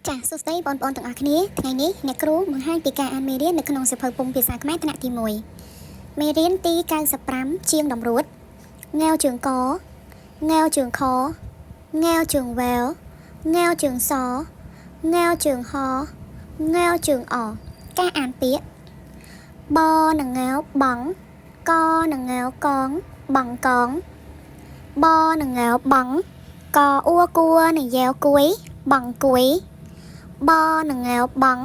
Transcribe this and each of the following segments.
ចាសសួស្តីបងប្អូនទាំងអស់គ្នាថ្ងៃនេះអ្នកគ្រូបង្ហាញពីការអានមេរៀននៅក្នុងសៀវភៅពុម្ពភាសាខ្មែរថ្នាក់ទី1មេរៀនទី95ជាងតម្រួតងាវជើងកងាវជើងខងាវជើងវែវងាវជើងសងាវជើងហងាវជើងអការអានពាក្យបនឹងងាវបងកនឹងងាវកងបងកងបនឹងងាវបងកអួគួនឹងយ៉ែវគួយបងគួយ បនឹងងាវបង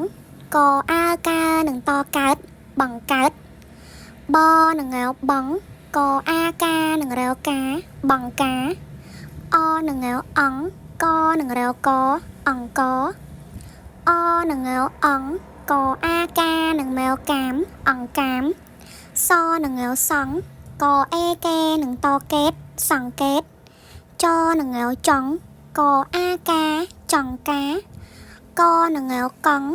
កអើកានឹងតកើតបងកើតបនឹងងាវបងកអាកានឹងរែកាបងកាអនឹងងាវអងកនឹងរែកអង្កអនឹងងាវអងកអាកានឹងមែវកាមអង្កាមសនឹងងាវសងកអេកេនឹងតកេតសង្កេតចនឹងងាវចង់កអាកាចង់កា កនឹងងកង់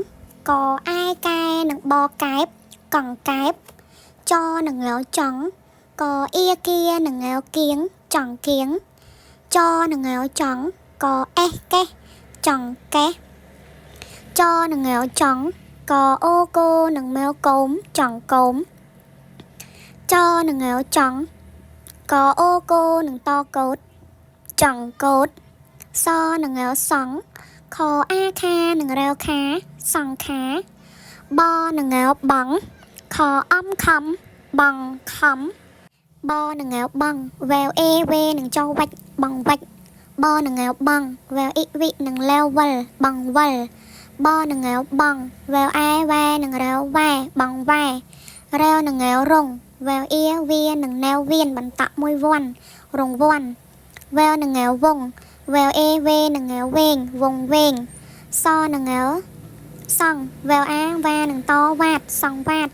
កឯកែនឹងបកែបកង់កែបចនឹងងចង់កអៀគៀនឹងងគៀងចង់គៀងចនឹងងចង់កអេះកេះចង់កេះចនឹងងចង់កអូគោនឹងមែវកោមចង់កោមចនឹងងចង់កអូគោនឹងតកោតចង់កោតសនឹងងសង់ ខអាខានឹងរែវខាសង្ខាបនឹងងើបងខអំខំបងខំបនឹងងើបងវែវអេវេនឹងចោវិចបងវិចបនឹងងើបងវែវអ៊ីវិនឹងលែវវិលបងវិលបនឹងងើបងវែវអែវ៉ែនឹងរែវវ៉ែបងវ៉ែរែវនឹងងើរងវែវអៀវៀនឹងណែវវៀនបន្តក់មួយវ័នរងវ័នវែវនឹងងើវង វែវអេវេនឹងងើវែងវងវែងសនឹងងើសងវែវអាវ៉ានឹងតវ៉ាតសងវ៉ាត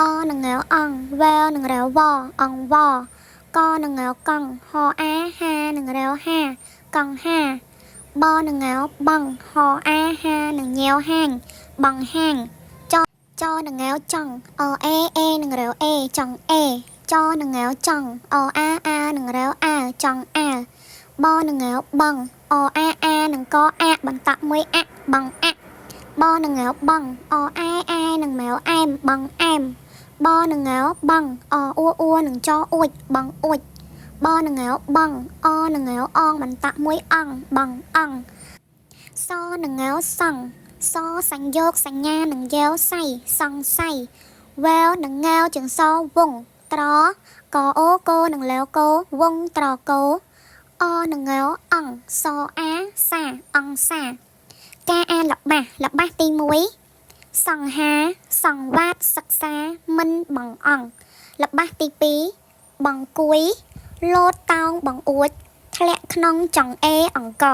អនឹងងើអងវែវនឹងរែវវអងវកនឹងងើកងហអាហានឹងរែវហាកងហាបនឹងងើបងហអាហានឹងញែវហាងបងហាងចចនឹងងើចង់អអេអេនឹងរែវអេចង់អេចនឹងងើចង់អអាអានឹងរែវអាចង់អា បនឹងងើបងអអាអានឹងកអាបន្តក់មួយអាបងអាបនឹងងើបងអអែអែនឹងមែវអែមបងអែមបនឹងងើបងអអ៊ូអ៊ូនឹងចអួចបងអួចបនឹងងើបងអនឹងងើអងបន្តក់មួយអងបងអងសនឹងងើសងសសញ្ញោគសញ្ញានឹងយ៉ែវសៃសងសៃវែវនឹងងើជាងសវងត្រកអូកោនឹងលែវកោវងត្រកោ អនឹងងអងសអាសាអង្សាការអានល្បះល្បះទី1សង្ហាសង្វាតសិក្សាមិនបងអង្គល្បះទី2បងគួយលោតតោងបងអួចធ្លាក់ក្នុងចង្អេអង្គ